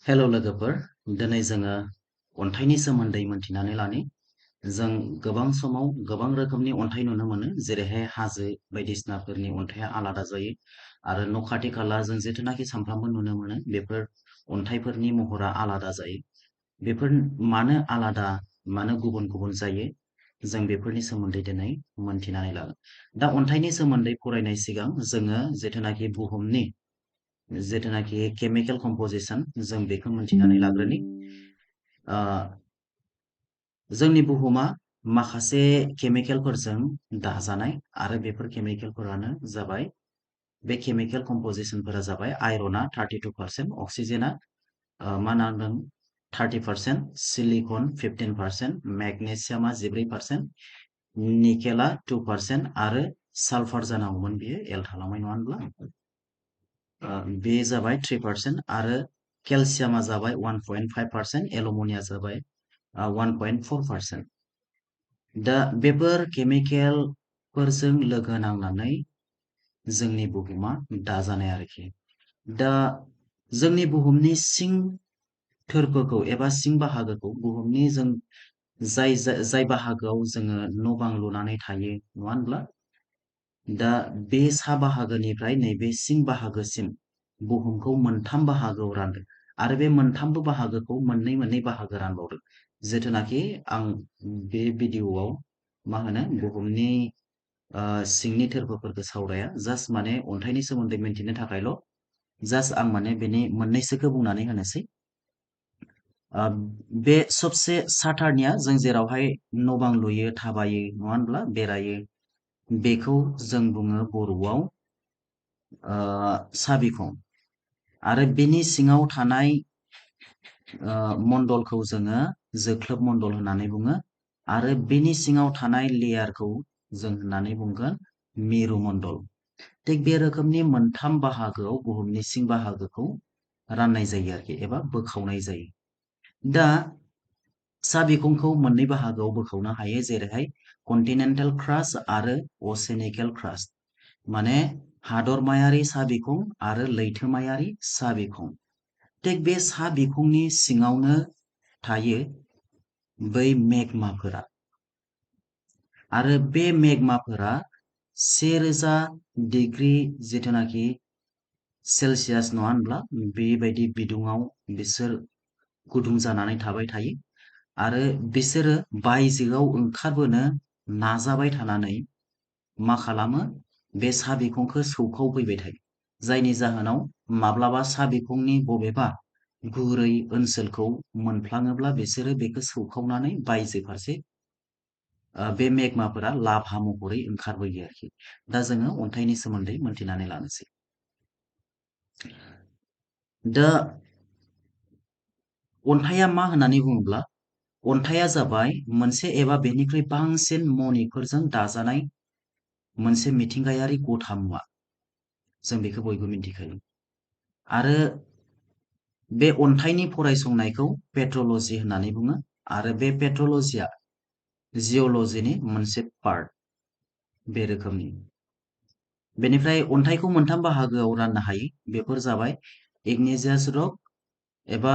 हेल' लोगोफोर, दिनै जोङो अन्थाइनि सोमोन्दै मोनथिनानै लानि। जों गोबां समाव गोबां रोखोमनि अन्थाइ नुनो मोनो, जेरैहाय हाजो बायदिसिनाफोरनि अन्थाइआ आलादा जायो आरो न' खाथि खाला जों जिथुनाखि सानफ्रामबो नुनो मोनो बेफोर अन्थाइफोरनि महरा आलादा जायो। बेफोर मानो आलादा, मानो गुबुन गुबुन जायो, जों बेफोरनि सोमोन्दै दिनै मोनथिनानै लागोन। दा अन्थाइनि सोमोन्दै फरायनाय सिगां जोङो जिथुनाखि बुहुमनि जिथुनाखि केमिकेल कम्प'जिसन जों बेखौ मोनथिनानै लाग्रोनि। ओ, जोंनि बुहुमा माखासे केमिकेलफोरजों दाजानाय आरो बेफोर केमिकेलफोरानो जाबाय, बे केमिकेल कम्प'जिसनफोरा जाबाय आयरना 32%, अक्सिजेना मा होनना बुंदों 30%, सिलिकन 15%, मेग्नेसियामा 14%, निकेला 2% आरो सालफार जानांगौमोन बियो एल थालांबाय नङा होनब्ला? बे जाबाय 3% आरो केलसियामा जाबाय 1.5%, एलुमिनिया जाबाय 1.4%। दा बेफोर केमिकेलफोरजों लोगो नांनानै जोंनि बुहुमा दाजानाय आरोखि। दा जोंनि बुहुमनि सिं थोरफोखौ एबा सिं बाहागोखौ, बुहुमनि जों जाय बाहागोआव जोङो न' बां लुनानै थायो नङा होनब्ला? दा बे सा बाहागोनिफ्राय नैबे सिं बाहागोसिम बुहुमखौ मोनथाम बाहागोआव रानदों आरो बे मोनथामबो बाहागोखौ मोननै मोननै बाहागो रानबावदों। जिथुनाखि आं बे भिडिअआव मा होनो बुहुमनि सिंनि थोरफोफोरखौ सावराया, जास्ट माने अन्थाइनि सोमोन्दै मिन्थिनो थाखायल' जास्ट आं माने बेनि मोननैसोखौ बुंनानै होनोसै। बे सबसे साथारनिया जों जेरावहाय न' बां लुयो, थाबायो नङा होनब्ला, बेरायो, बेखौ जों बुङो बर'आव साबिखं आरो बेनि सिङाव थानाय मण्डलखौ जोङो जोख्लोब मण्डल होननानै बुङो आरो बेनि सिङाव थानाय लेयारखौ जों होननानै बुंगोन मिरु मण्डल। थिग बे रोखोमनि मोनथाम बाहागोआव बुहुमनि सिं बाहागोखौ राननाय जायो आरोखि एबा बोखावनाय जायो। दा साबिखंखौ मोननै बाहागोआव बोखावनो हायो, जेरैहाय कन्टिनेन्टेल क्रास्ट आरो असेनिकेल क्रास्ट, माने हादरमायारि साबिखं आरो लैथोमायारि साबिखं। थिग बे साबिखंनि सिङावनो थायो बै मेगमाफोरा आरो बे मेगमाफोरा 1000 डिग्री जिथुनाखि सेलसियास नङा होनब्ला, बेबायदि बिदुङाव बिसोर गुदुं जानानै थाबाय थायो आरो बिसोरो बायजोआव ओंखारबोनो नाजाबाय थानानै मा खालामो, बे साबिखंखौ सौखावफैबाय थायो, जायनि जाहोनाव माब्लाबा साबिखंनि बबेबा गुरै ओनसोलखौ मोनफ्लाङोब्ला बिसोरो बेखौ सौखावनानै बायजो फारसे बे मेगमाफोरा लाभा महरै ओंखारबोयो आरोखि। दा जोङो अन्थाइनि सोमोन्दै मोनथिनानै लानोसै। दा अन्थाइया मा होननानै बुङोब्ला, अन्थाइया जाबाय मोनसे एबा बेनिख्रुइ बांसिन मणिफोरजों दाजानाय मोनसे मिथिंगायारि गथा मुवा। जों बेखौ बयबो मिन्थिखायो आरो बे अन्थाइनि फरायसंनायखौ पेट्रलजि होननानै बुङो आरो बे पेट्रलजिया जिअलजिनि मोनसे पार्ट, बे रोखोमनि। बेनिफ्राय अन्थाइखौ मोनथाम बाहागोआव राननो हायो, बेफोर जाबाय इग्निजियास रक एबा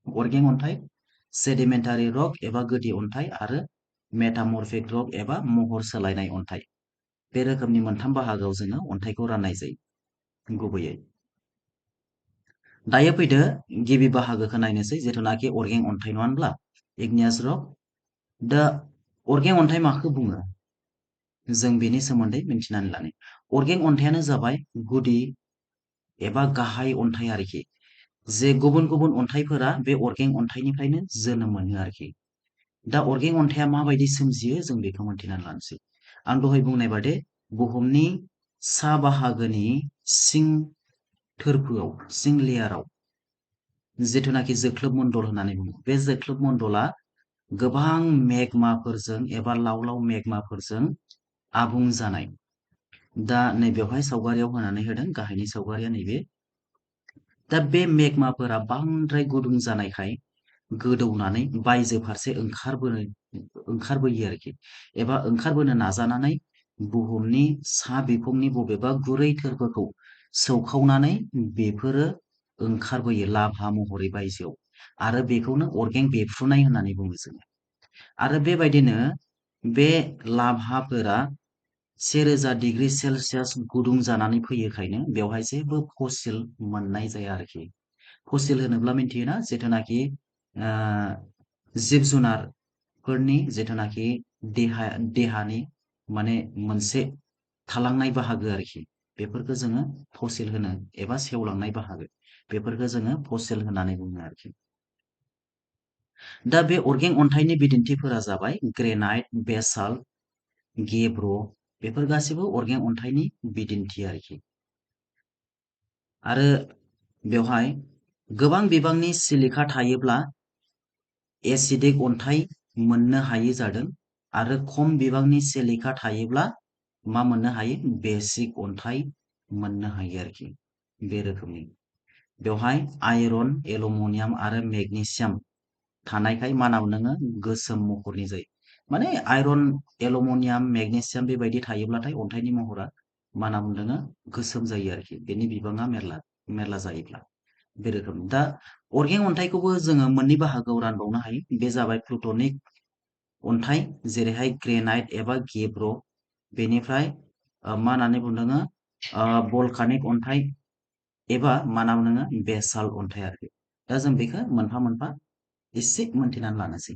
अरगें अन्थाइ, सेडिमेन्टारि रक एबा गोदि अन्थाइ आरो मेटामर्फिक रक एबा महर सोलायनाय अन्थाइ। बे रोखोमनि मोनथाम बाहागोआव जोङो अन्थाइखौ राननाय जायो गुबैयै। दायो फैदो गिबि बाहागोखौ नायनोसै, जिथुनाखि अरगें अन्थाइ नङा होनब्ला, इग्नियास रक। दा अरगें अन्थाइ माखौ बुङो, जों बेनि सोमोन्दै मिन्थिनानै लानो। अरगें अन्थाइयानो जाबाय गुदि एबा गाहाय अन्थाइ आरोखि, जे गुबुन गुबुन अन्थाइफोरा बे अरगें अन्थाइनिफ्रायनो जोनोम मोनो आरोखि। दा अरगें अन्थाइया माबायदि सोमजियो जों बेखौ मोनथिनानै लानोसै। आं दहाय बुंनाय बादि बुहुमनि सा बाहागोनि सिं थोरफोआव, सिं लेयाराव जिथुनाखि जोख्लोब मण्डल होननानै बुङो, बे जोख्लोब मण्डला गोबां मेगमाफोरजों एबा लाव लाव मेगमाफोरजों आबुं जानाय। दा नैबेवहाय सावगारियाव होनानै होदों, गाहायनि सावगारिया नैबे। दा बे मेगमाफोरा बांद्राय गुदुं जानायखाय गोदौनानै बायजो फारसे ओंखारबोयो आरोखि, एबा ओंखारबोनो नाजानानै बुहुमनि सा बिखुंनि बबेबा गुरै थोरफोखौ सौखावनानै बेफोरो ओंखारबोयो लाभा महरै बायजोआव आरो बेखौनो अरगें बेफ्रुनाय होननानै बुङो जोङो। आरो बेबायदिनो बे लाभाफोरा 1000 डिग्री सेलसियास गुदुं जानानै फैयोखायनो बेवहाय जेबो फसिल मोननाय जाया आरोखि। फसिल होनोब्ला मिन्थियोना जिथुनाखि जिब जुनारफोरनि जिथुनाखि देहानि माने मोनसे थालांनाय बाहागो आरोखि बेफोरखौ जोङो फसिल होनो एबा सेवलांनाय बाहागो बेफोरखौ जोङो फसिल होननानै बुङो आरोखि। दा बे अरगें अन्थाइनि बिदिन्थिफोरा जाबाय ग्रेनाइट, बेसाल्ट, गेब्र' बेफोर गासैबो अरगें अन्थाइनि बिदिन्थि आरोखि। आरो बेवहाय गोबां बिबांनि सिलिका थायोब्ला एसिडिक अन्थाइ मोननो हायै जादों आरो खम बिबांनि सिलिका थायोब्ला मा मोननो हायो बेसिक अन्थाइ मोननो हायो आरोखि बे रोखोमनि। बेवहाय आयरन, एलुमिनियाम आरो मेगनेसियाम थानायखाय मा होनना बुङो गोसोम महरनि जायो। माने आयरन, एलुमिनियाम, मेगनेसियाम बेबायदि थायोब्लाथाय अन्थाइनि महरा मा होनना बुंदों गोसोम जायो आरोखि बेनि बिबाङा मेरला जायोब्ला बे रोखोम। दा अरगें अन्थाइखौबो जोङो मोननै बाहागोआव रानबावनो हायो। बे जाबाय प्लुटनिक अन्थाइ जेरैहाय ग्रेनाइट एबा गेब्र'। बेनिफ्राय मा होननानै बुंदों भल्कानिक अन्थाइ एबा मा होनना बुङो बेसाल्ट अन्थाइ आरोखि। दा जों बेखौ मोनफा मोनफा एसे मोनथिनानै लानोसै।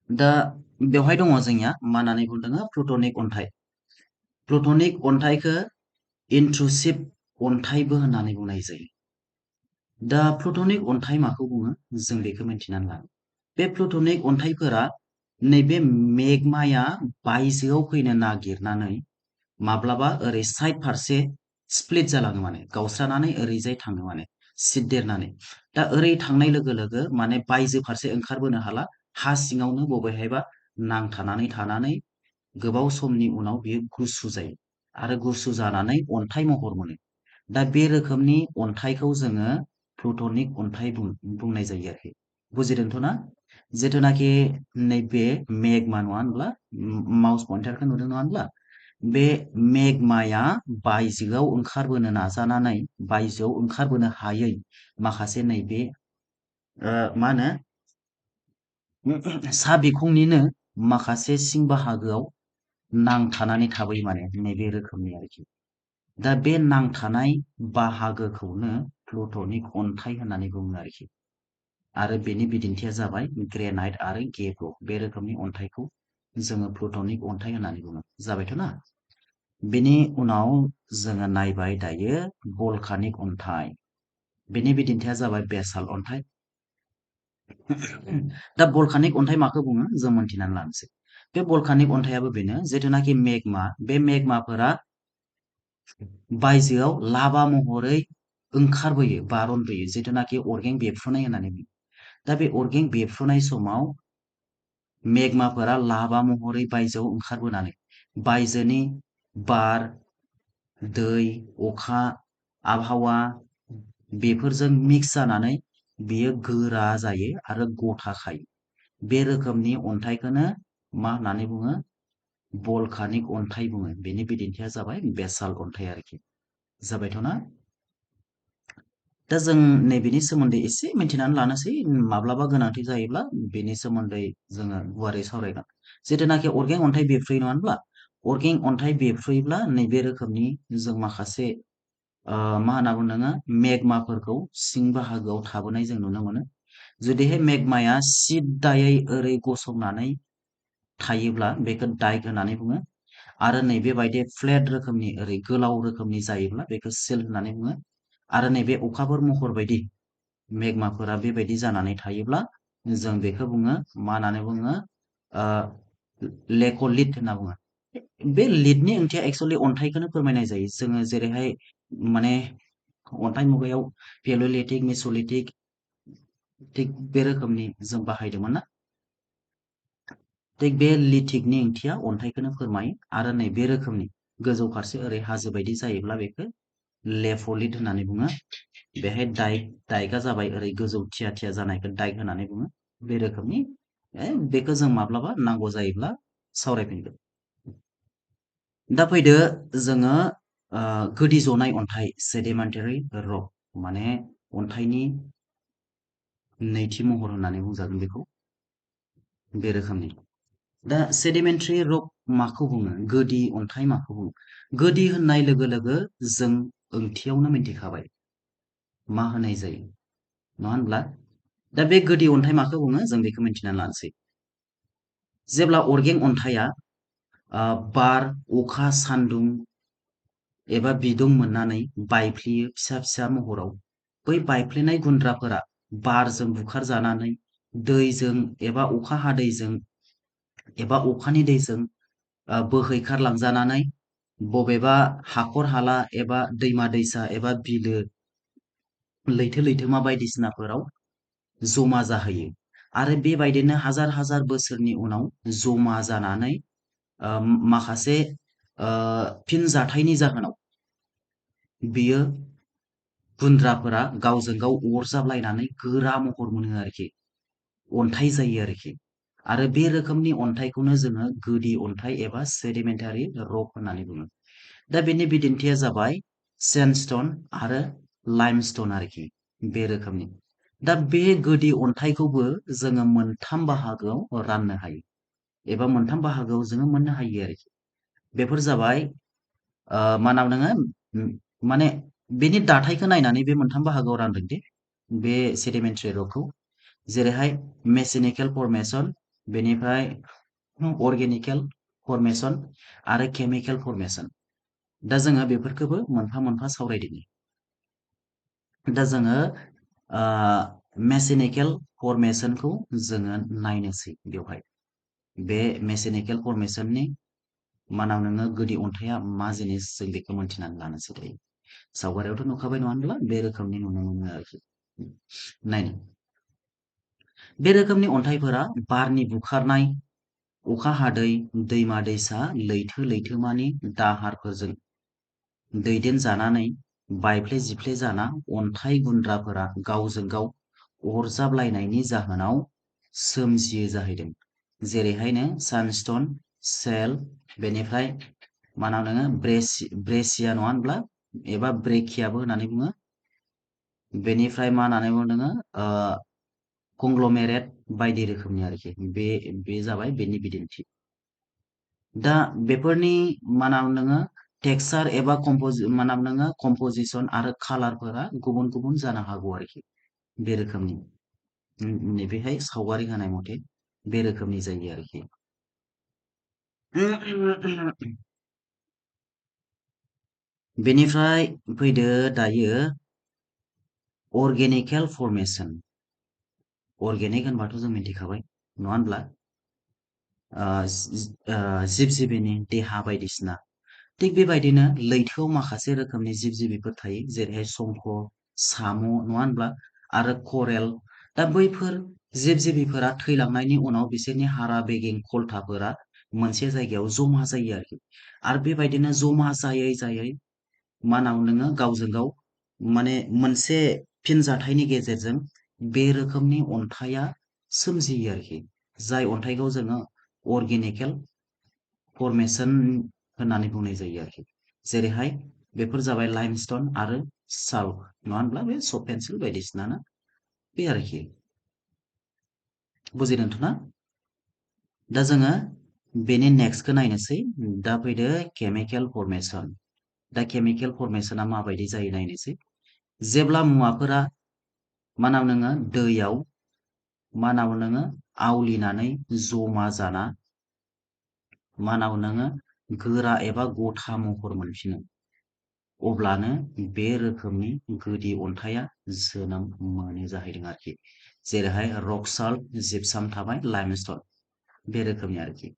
दा बेवहाय दङ जोंनिया मा होननानै बुंदों प्लुटनिक अन्थाइ। प्लुटनिक अन्थाइखौ इन्ट्रुसिभ अन्थाइबो होननानै बुंनाय जायो। दा प्लुटनिक अन्थाइ माखौ बुङो जों बेखौ मिन्थिनानै ला। बे प्लुटनिक अन्थाइफोरा नैबे मेगमाया बायजोआव फैनो नागिरनानै माब्लाबा ओरै साइड फारसे स्प्लिट जालाङो माने गावस्रानानै ओरैजाय थाङो माने सिद्देरनानै। दा ओरै थांनाय लोगो लोगो माने बायजो फारसे ओंखारबोनो हाला हा सिङावनो बबेहायबा नांथानानै थानानै गोबाव समनि उनाव बियो गुसु जायो आरो गुसु जानानै अन्थाइ महर मोनो। दा बे रोखोमनि अन्थाइखौ जोङो प्लुटनिक अन्थाइ बुंनाय जायो आरोखि। बुजिदोंथ' ना? जिथुनाखि नैबे मेगमा नङा होनब्ला माउस पइन्टारखौ नुदों नङा होनब्ला बे मेगमाया बायजोआव ओंखारबोनो नाजानानै बायजोआव ओंखारबोनो हायै माखासे नैबे मा होनो सा बिखुंनिनो माखासे सिं बाहागोआव नांथानानै थाबोयो माने नैबे रोखोमनि आरोखि। दा बे नांथानाय बाहागोखौनो प्लुटनिक अन्थाइ होननानै बुङो आरोखि। आरो बेनि बिदिन्थिया जाबाय ग्रेनाइट आरो गेब्र' बे रोखोमनि अन्थाइखौ जोङो प्लुटनिक अन्थाइ होननानै बुङो। जाबायथ' ना? बेनि उनाव जोङो नायबाय दायो भल्कानिक अन्थाइ। बेनि बिदिन्थिया जाबाय बेसाल्ट अन्थाइ। दा भल्कानिक अन्थाइ माखौ बुङो जों मोनथिनानै लानोसै। बे भल्कानिक अन्थाइयाबो बेनो जिथुनाखि मेगमा बे मेगमाफोरा बायजोआव लाभा महरै ओंखारबोयो बारनबोयो जिथुनाखि अरगें बेफ्रुनाय होननानै बुङो। दा बे अरगें बेफ्रुनाय समाव मेगमाफोरा लाभा महरै बायजोआव ओंखारबोनानै बायजोनि बार, दै, अखा, आबहावा बेफोरजों मिक्स जानानै बेयो गोरा जायो आरो गथा खायो। बे रोखोमनि अन्थाइखौनो मा होननानै बुङो भल्कानिक अन्थाइ बुङो। बेनि बिदिन्थिया जाबाय बेसाल्ट अन्थाइ आरोखि। जाबायथ' ना? दा जों नैबेनि सोमोन्दै एसे मिथिनानै लानोसै माब्लाबा गोनांथि जायोब्ला बेनि सोमोन्दै जोङो गुवारै सावरायगोन। जिथुनाखि अरगें अन्थाइ बेफ्रुयो नङा होनब्ला अरगें अन्थाइ बेफ्रुयोब्ला नैबे रोखोमनि जों माखासे मा होनना बुंदों मेगमाफोरखौ सिं बाहागोआव थाबोनाय जों नुनो मोनो। जुदिहाय मेगमाया सिद्दायै ओरै गसंनानै थायोब्ला बेखौ डाइक होननानै बुङो। आरो नैबेबायदि फ्लेट रोखोमनि ओरै गोलाव रोखोमनि जायोब्ला बेखौ सिल होननानै बुङो। आरो नैबे अखाफोर महर बायदि मेगमाफोरा बेबायदि जानानै थायोब्ला जों बेखौ बुङो मा होननानै बुङो लेक'लिट होनना बुङो। बे लिटनि ओंथिया एक्सुवेलि अन्थाइखौनो फोरमायनाय जायो। जोङो जेरैहाय माने अन्थाइ मुगायाव पेल'लिथिक, मेस'लिथिक थिग बे रोखोमनि जों बाहायदोंमोन ना? थिग बे लिथिकनि ओंथिया अन्थाइखौनो फोरमायो आरो नैबे रोखोमनि गोजौ फारसे ओरै हाजो बायदि जायोब्ला बेखौ लेफ'लिट होननानै बुङो। बेहाय डाइकआ जाबाय ओरै गोजौ थिया थिया जानायखौ डाइक होननानै बुङो। बे रोखोमनि बेखौ जों माब्लाबा नांगौ जायोब्ला सावरायफिनगोन। दा फैदो जोङो गोदि जनाय अन्थाइ सेडिमेन्टारि रक माने अन्थाइनि नैथि महर होननानै बुंजागोन बेखौ, बे रोखोमनि। दा सेडिमेन्टारि रक माखौ बुङो? गोदि अन्थाइ माखौ बुङो? गोदि होननाय लोगो लोगो जों ओंथियावनो मिन्थिखाबाय मा होनाय जायो, नङा होनब्ला? दा बे गोदि अन्थाइ माखौ बुङो जों बेखौ मिन्थिना लानोसै। जेब्ला अरगें अन्थाइया बार, अखा, सान्दुं एबा बिदुं मोननानै बायफ्लेयो फिसा फिसा महराव, बै बायफ्लेनाय गुन्द्राफोरा बारजों बुखारजानानै दैजों एबा अखा हादैजों एबा अखानि दैजों बोहैखारलांजानानै बबेबा हाखर हाला एबा दैमा दैसा एबा बिलो, लैथो लैथोमा बायदिसिनाफोराव जमा जाहैयो आरो बेबायदिनो हाजार हाजार बोसोरनि उनाव जमा जानानै माखासे फिनजाथायनि जाहोनाव बियो गुन्द्राफोरा गावजों गाव अरजाबलायनानै गोरा महर मोनो आरोखि, अन्थाइ जायो आरोखि। आरो बे रोखोमनि अन्थाइखौनो जोङो गोदि अन्थाइ एबा सेडिमेन्टारि रक होननानै बुङो। दा बेनि बिदिन्थिया जाबाय सेन्डस्टोन आरो लाइमस्टोन आरोखि, बे रोखोमनि। दा बे गोदि अन्थाइखौबो जोङो मोनथाम बाहागोआव राननो हायो एबा मोनथाम बाहागोआव जोङो मोननो हायो आरोखि। बेफोर जाबाय मा होनना बुङो, माने बेनि दाथायखौ नायनानै बे मोनथाम बाहागोआव रानदों दे बे सेडिमेन्टारि रकखौ। जेरैहाय मेसेनिकेल फर्मेशन, बेनिफ्राय अर्गेनिकेल फर्मेशन आरो केमिकेल फर्मेशन। दा जोङो बेफोरखौबो मोनफा मोनफा सावरायदिनि। दा जोङो मेसेनिकेल फर्मेशनखौ जोङो नायनोसै बेवहाय। बे मेसेनिकेल फर्मेशननि मानाव नोङो गोदि अन्थाइया मा जिनिस जों बेखौ मोनथिनानै लानोसै दायो। सावगारियावथ' नुखाबाय नङा होनब्ला? बे रोखोमनि नुनो मोनो आरोखि। नायनो, बे रोखोमनि अन्थाइफोरा बारनि बुखारनाय, अखा हादै, दैमा दैसा, लैथो लैथोमानि दाहारफोरजों दैदेनजानानै बायफ्ले जिफ्ले जाना अन्थाइ गुन्द्राफोरा गावजों गाव अरजाबलायनायनि जाहोनाव सोमजियो जाहैदों। जेरैहायनो सानस्टोन, शेल, बेनिफ्राय मा होनना बुङो ब्रेसिया नङा होनब्ला, एबा ब्रेकियाबो होननानै बुङो। बेनिफ्राय मा होननानै बुङो कंग्लमेरेट बायदि रोखोमनि आरोखि। बे जाबाय बेनि बिदिन्थि। दा बेफोरनि मा होनना बुङो टेक्सचार एबा मा होनना बुङो कम्पजिशन आरो कालारफोरा गुबुन गुबुन जानो हागौ आरोखि, बे रोखोमनि। नैबेहाय सावगारि होनाय मथे बे रोखोमनि जायो आरोखि। बेनिफ्राय फैदो दायो अर्गेनिकेल फर्मेशन। अर्गेनिक होनबाथ' जों मिथिखाबाय नङा होनब्ला? जिब जिबिनि देहा बायदिसिना। थिग बेबायदिनो लैथोआव माखासे रोखोमनि जिब जिबिफोर थायो, जेरैहाय संख, साम, नङा होनब्ला? आरो करेल। दा बैफोर जिब जिबिफोरा थैलांनायनि उनाव बिसोरनि हारा बेगें खलथाफोरा मोनसे जायगायाव जमा जायो आरोखि। आरो बेबायदिनो जमा जायै जायै मा होनना बुङो गावजों गाव माने मोनसे फिनजाथायनि गेजेरजों बे रोखोमनि अन्थाइया सोमजियो आरोखि, जाय अन्थाइखौ जोङो अर्गेनिकेल फर्मेशन होननानै बुंनाय जायो आरोखि। जेरैहाय बेफोर जाबाय लाइमस्टोन आरो साल्ट, नङा होनब्ला? बे सफ्ट पेन्सिल बायदिसिना ना, बे आरोखि। बुजिदोंथ' ना? दा जोङो बेनि नेक्स्टखौ नायनोसै। दा फैदो केमिकेल फर्मेशन। दा केमिकेल फर्मेशना माबायदि जायो नायनोसै। जेब्ला मुवाफोरा मा होनना बुङो दैयाव मा होनना बुङो आवलिनानै जमा जाना मा होनना बुङो गोरा एबा गथा महर मोनफिनो, अब्लानो बे रोखोमनि गोदि अन्थाइया जोनोम मोनो जाहैदों आरोखि। जेरैहाय रक साल्ट, जिपसाम थाबाय, लाइमस्टोन, बे रोखोमनि आरोखि।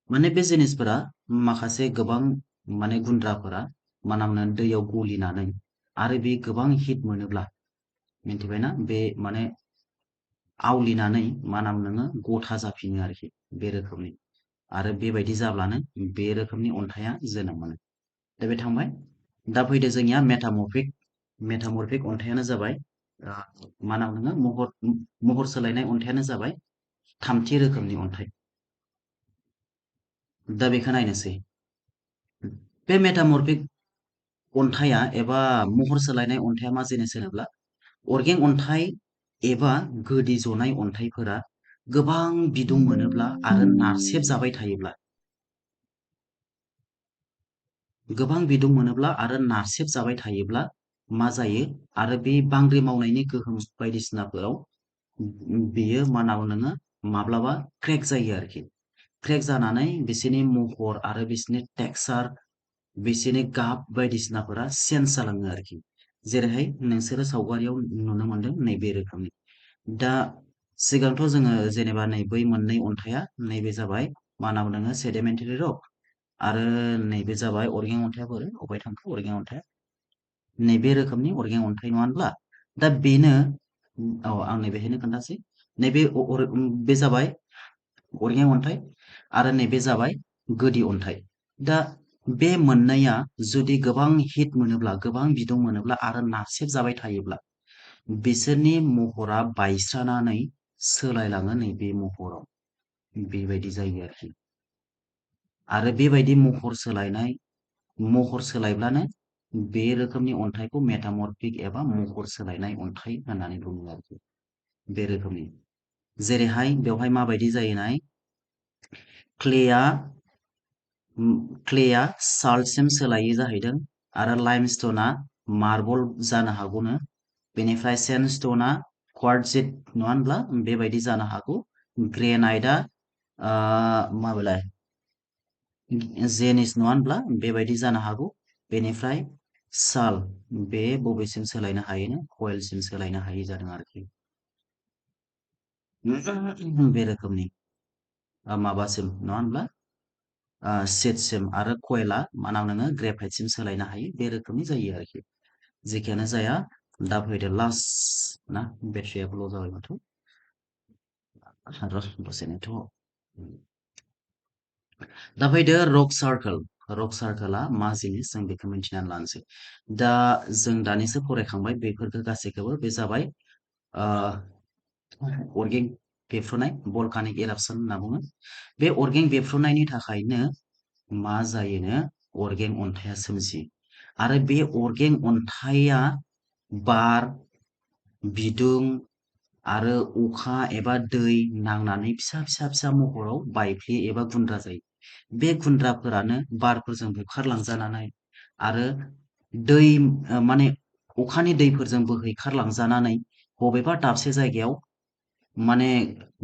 माने बे जिनिसफोरा माखासे गोबां माने गुन्द्राफोरा मा होनना बुङो दैयाव गलिनानै आरो बे गोबां हिट मोनोब्ला, मिन्थिबायना, बे माने आवलिनानै मा होनना बुङो गथा जाफिनो आरोखि, बे रोखोमनि। आरो बेबायदि जाब्लानो बे रोखोमनि अन्थाइया जोनोम मोनो। दा बे थांबाय। दा फैदो जोंनिया मेटामर्फिक। मेटामर्फिक अन्थाइयानो जाबाय मा होनना बुङो महर सोलायनाय अन्थाइयानो जाबाय थामथि रोखोमनि अन्थाइ। दा बेखौ नायनोसै। बे मेटामर्फिक अन्थाइया एबा महर सोलायनाय अन्थाइया मा जिनिस होनोब्ला अरगें अन्थाइ एबा गोदि जनाय अन्थाइफोरा गोबां बिदुं मोनोब्ला आरो नारसेबजाबाय थायोब्ला गोबां बिदुं मोनोब्ला आरो नारसेबजाबाय थायोब्ला मा जायो आरो बे बांग्रि मावनायनि गोहोम बायदिसिनाफोराव बेयो मा होनना बुङो नोङो माब्लाबा क्रेक जायो आरोखि। क्रेक जानानै बिसोरनि महर आरो बिसोरनि टेक्सचार बिसोरनि गाब बायदिसिनाफोरा चेन्ज जालाङो आरोखि। जेरैहाय नोंसोरो सावगारियाव नुनो मोनदों नैबे रोखोमनि। दा सिगांथ' जोङो जेनेबा नै बै मोननै अन्थाइया नैबे जाबाय मा होनना बुङो नोङो सेडिमेन्टारि रक आरो नैबे जाबाय अरगें अन्थाइया बोरो अबेहाय थांखो अरगें अन्थाइया नैबे रोखोमनि अरगें अन्थाइ नङा होनब्ला दा बेनो औ आं नैबेहायनो खोन्थासै नैबे बे जाबाय अरगें अन्थाइ आरो नैबे जाबाय गोदि अन्थाइ। दा बे मोननैया जुदि गोबां हिट मोनोब्ला गोबां बिदुं मोनोब्ला आरो नारसेबजाबाय थायोब्ला बिसोरनि महरा बायस्रानानै सोलायलाङो नैबे महराव बेबायदि जायो आरोखि। आरो बेबायदि महर सोलायब्लानो बे रोखोमनि अन्थाइखौ मेटामर्फिक एबा महर सोलायनाय अन्थाइ होननानै बुङो आरोखि। बे रोखोमनि जेरैहाय बेवहाय माबायदि जायोनाय क्लेया साल्टसिम सोलायो जाहैदों आरो लाइमस्टना मार्बल जानो हागौनो बेनिफ्राय सेन्डस्टना क्वार्टजिट नङा होनब्ला बेबायदि जानो हागौ ग्रेनाइटआ माबेलाय जेनिस नङा होनब्ला बेबायदि जानो हागौ बेनिफ्राय साल बे बबेसिम सोलायनो हायोनो कयेलसिम सोलायनो हायै जादों आरोखि। बे रोखोमनि माबासिम नङा होनब्ला सिटसिम आरो कयेला मा होनना नोङो ग्रेफाइटसिम सोलायनो हायो बे रोखोमनि जायो आरोखि। जेखियानो जाया दा फैदो लास्ट ना बेटारियाबो ल' जाबाय माथो र' दसे नेथ' दा फैदो रक सार्कोल। रक सार्कोला मा जिनिस जों बेखौ मिन्थिनानै लानोसै। दा जों दानिसो फरायखांबाय बेफोरखौ गासैखौबो बे जाबाय अरगें बेफ्रुनाय भलकानिक एरापसन होनना बुङो। बे अरगें बेफ्रुनायनि थाखायनो मा जायोनो अरगें अन्थाइया सोमजियो आरो बे अरगें अन्थाइया बार बिदुं आरो अखा एबा दै नांनानै फिसा फिसा फिसा महराव बायफ्लेयो एबा गुन्द्रा जायो। बे गुन्द्राफोरानो बारफोरजों बुखारलांजानानै आरो दै माने अखानि दैफोरजों बोहैखारलांजानानै बबेबा दाबसे जायगायाव माने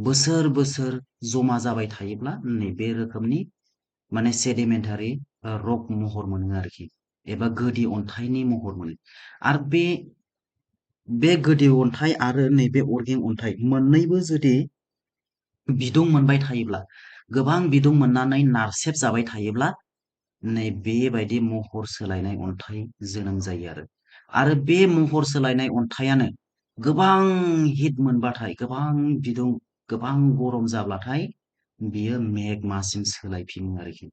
बोसोर बोसोर जमा जाबाय थायोब्ला नैबे रोखोमनि माने सेडिमेन्टारि रक महर मोनो आरोखि एबा गोदि अन्थाइनि महर मोनो। आरो बे गोदि अन्थाइ आरो नैबे अरगें अन्थाइ मोननैबो जुदि बिदुं मोनबाय थायोब्ला गोबां बिदुं मोननानै नारसेब जाबाय थायोब्ला नै बेबायदि महर सोलायनाय अन्थाइ जोनोम जायो आरो बे महर सोलायनाय अन्थाइयानो गोबां हिट मोनबाथाय गोबां बिदुं गोबां गरम जाब्लाथाय बियो मेगमासिम सोलायफिनो आरोखि।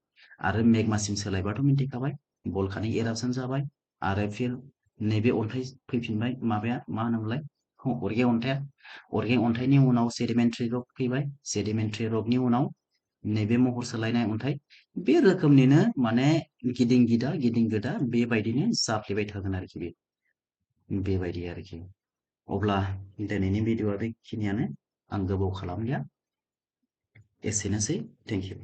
आरो मेगमासिम सोलायबाथ' मिन्थिखाबाय भलकानिक एरापसन जाबाय आरो फिन नैबे अन्थाइ फैफिनबाय माबाया मा होनोमोनलाय अरगें अन्थाइया अरगें अन्थाइनि उनाव सेडिमेन्टारि रक फैबाय सेडिमेन्टारि रकनि उनाव नैबे महर सोलायनाय अन्थाइ बे रोखोमनिनो माने गिदिं गिदा गिदिं गोदा बेबायदिनो जाफ्लेबाय थागोन आरोखि बे बेबायदि आरोखि। अब्ला दिनैनि भिडिअआ बेखिनियानो आं गोबाव खालामलिया एसेनोसै थेंक इउ।